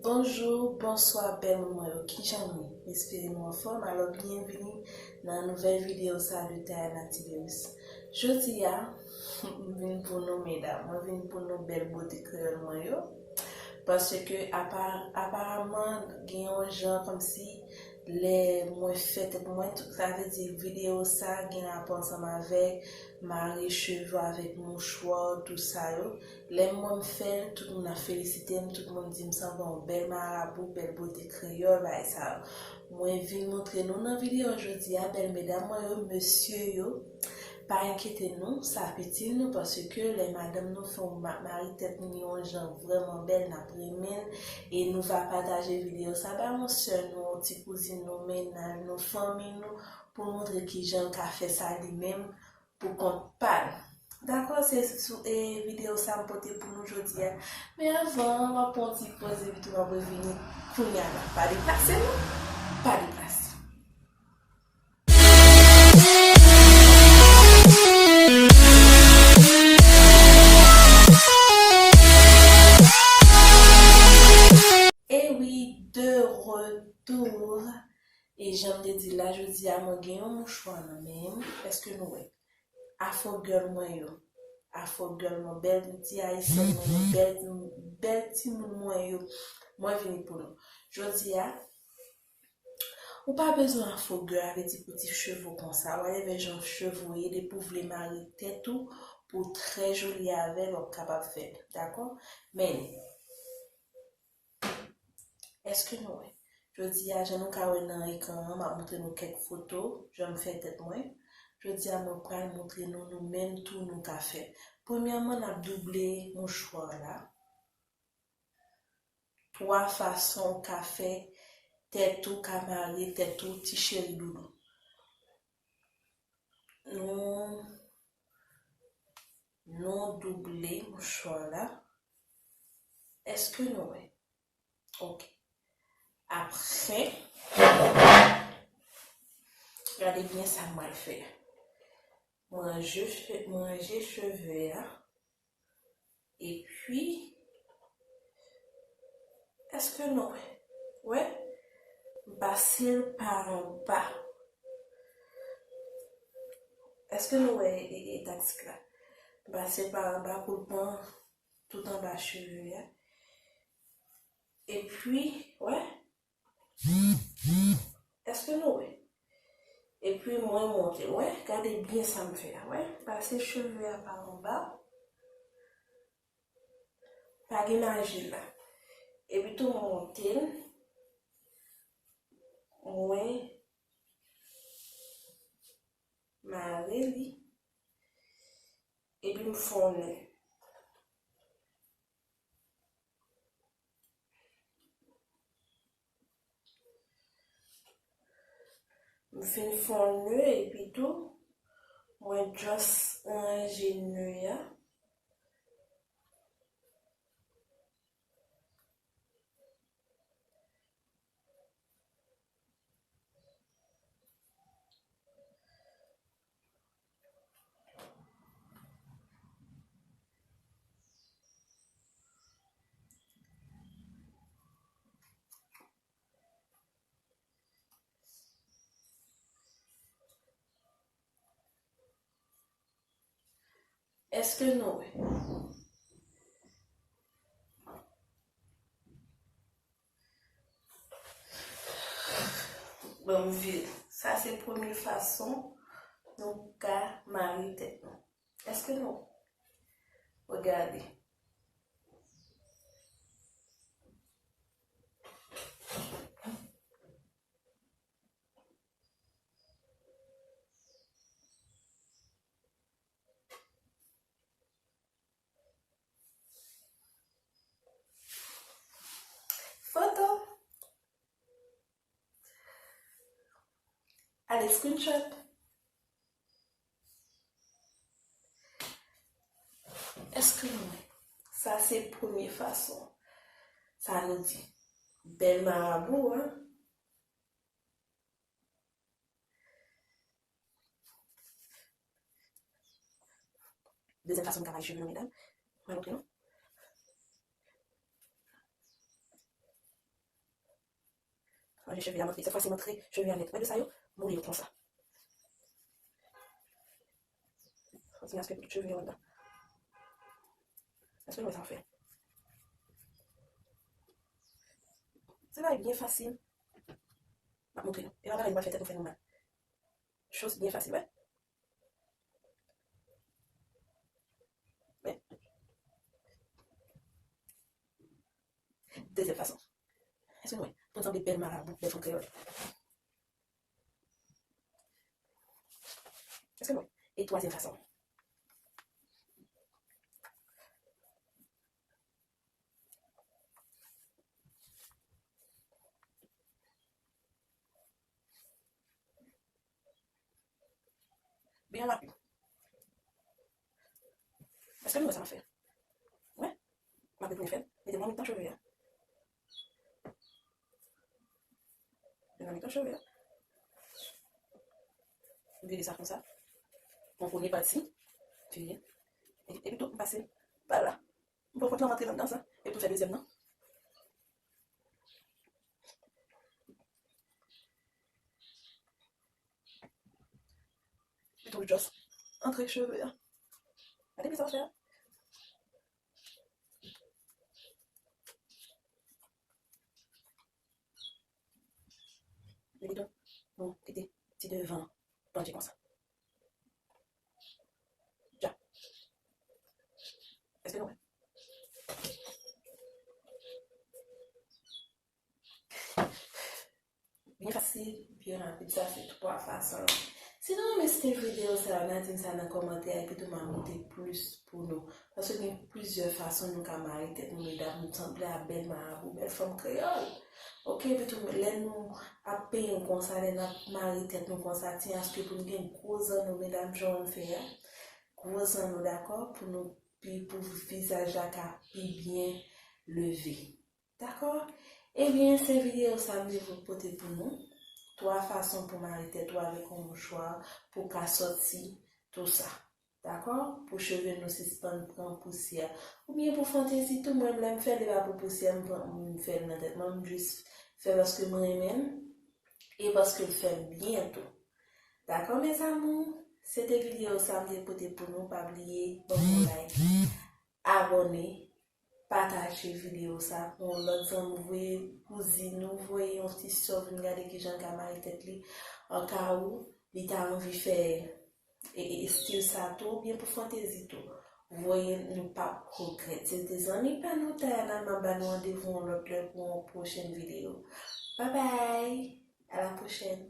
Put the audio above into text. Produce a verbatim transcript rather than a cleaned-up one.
Bonjou, bonswa, bèl moun mwen yo. Kijan nou ye? M espere nou anfòm. Alò, byenvini nan nouvèl videyo sa de Tayana Tiberius. Jodi a, m vin pou nou, medam. Mwen vin pou nou, bèl bote kreyòl mwen yo. Paske apa-, aparaman, gen yon jan kòmsi lè mwen fè tèt mwen, tout, sa vle di videyo sa gen rapò ansanm avèk mare cheve avèk mouchwa, tou sa yo. Lè m wè m fè l, tout moun ap felisite m, tout moun di m sanble yon bèl marabou, bèl bote kreyòl, bagay sa yo. Mwen vin montre nou nan videyo jodi a, bèl medam mwen yo, mesye yo, pa enkyete nou, sa ap itil nou, paske lè madanm nou fè yon ma-, mare tèt nou yon jan vrèman bèl, n ap renmen l, e nou va pataje videyo sa ba yon sè nou, yon ti kouzin nou, mennaj nou, fanmi nou, pou l montre kijan l ka fè sa li menm pou kont pa l. Dakò, se sou, e, videyo sa m pote pou nou jodi a. Men avan, m ap pran yon ti poz epi tou m ap revini kounye a la. Pa deplase non, pa deplase. E wi, de retour. E jan m te di la, jodi a, mwen gen yon mouchwa nan men m. Èske nou wè? Afro girl mwen yo. Afro girl mwen, bèl ti ayisyèn mwen yo, bèl, bèl timoun mwen yo. Mwen vini pou nou. Jodi a, ou pa bezwen afro girl avè ti, pou ti cheve w konsa, whatever jan cheve w ye, depi w vle mare tèt ou pou w trè joli avè l, w ap kapab fè l, dakò? Men, èske nou wè? Jodi a, jan nou ka wè nan ekran an, m ap montre nou kèk foto, jan m fè tèt mwen. Jodi a, mwen pral montre nou, nou menm tou, nou ka fè. Premyèman, n ap double mouchwa la. Twa fason w ka fè tèt ou, ka mare tèt ou, ti cheri doudou. Nou, nou double mouchwa la. Èske nou wè? Ok. Apre, gade byen sa m pral fè. Mwen ranje che-, mwen ranje cheve a. Epi, èske nou wè? Wè? M pase l pa anba. Èske nou wè e, e, e taktik la? M pase l pa anba pou l pran tout anba cheve a. Epi, wè? Èske nou wè? Epi mwen monte, wè, gade byen sa m fè a, wè. Pase cheve a pa anba. Pa gen maji la. Epi tou monte l. Mwen mare li. Epi m fè yon nè. M fin fè yon nè epi tou, mwen just ranje nè a. Èske nou wè? Bon, m vire. Sa se premye fason nou ka mare tèt nou. Èske nou wè? Gade. Foto. Ale screenshot. Èske nou wè? Sa se premye fason. Sa nou di. Bèl marabou, an. Dezyèm fason m ka bay cheve nou, medam. Mwen montre nou. Mete cheve a, m antre, sèt fwa si m antre cheve a nèt. Wè de sa yo, moule yo konsa. Kontinye aske tout cheve yo anndan. Èske nou wè sa m fè? Se bagay byen fasil. M ap montre nou. E pa bagay nou pral fè tèt nou fè nou mal. Choz byen fasil, wè. Men. Dezyèm fason. Èske nou wè? Pou n sanble bèl marabou, bèl fanm kreyòl. Èske nou wè? E twazyèm fason. Byen rapid. Èske nou wè sa m ap fè? Wè. M ap retounen fè l. Mete m nan mitan cheve a. Mete m nan mitan cheve a. M vire sa konsa. Pran premye pati. Vire. E, epi tou, m pase pa la. M pran kòt lan, m antre anndan sa. Epi m fè dezyèm nan. Epi m just antre cheve a. Gade byen sa w fè a. Epi tou, nou kite ti devan an pandye konsa. Dja. Èske nou wè? Byen fasil, byen rapid, sa se twa fason yo. Si nou renmen stil videyo sa yo, n a di m sa nan kòmantè a, epi tou m a monte plis pou nou. Paske gen plizyè fason nou ka mare tèt nou, medam, nou sanble a bèl marabou, bèl fanm kreyòl. Oke, epi tou, lè nou ap penyen konsa, lè n ap mare tèt nou konsa, ti aske pou nou gen gwo zanno, medam, jan w fè a. Gwo zanno, dakò? Pou nou pi, pou vizaj la ka pi byen leve. Dakò? Ebyen, se videyo sa m te vle pote pou nou. Twa fason pou mare tèt ou avèk yon mouchwa pou w ka sòti tou sa. Dakò? Pou cheve nou sispann pran pousyè. Oubyen pou fantezi tou, mwen lè m fè l, e pa pou pousyè m pran, m fè l nan tèt mwen, m jis fè paske m renmen l e paske l fè m byen tou. Dakò, mes amours? Se te videyo sa m te pote pou nou. Pa bliye ban m yon like, abòne, pataje videyo sa pou yon lòt zanmi, voye kouzin ou, voye yon ti sè w vin gade kijan l ka mare tèt li. Okawou li ta anvi fè e, e, estil sa tou, oubyen pou fantezi tou. Voye l, nou p ap regrèt. Se te zanmi pa nou, Tayana, m ap ba nou randevou yon lòt lè pou yon pwochèn videyo. Babay! A la pwochèn!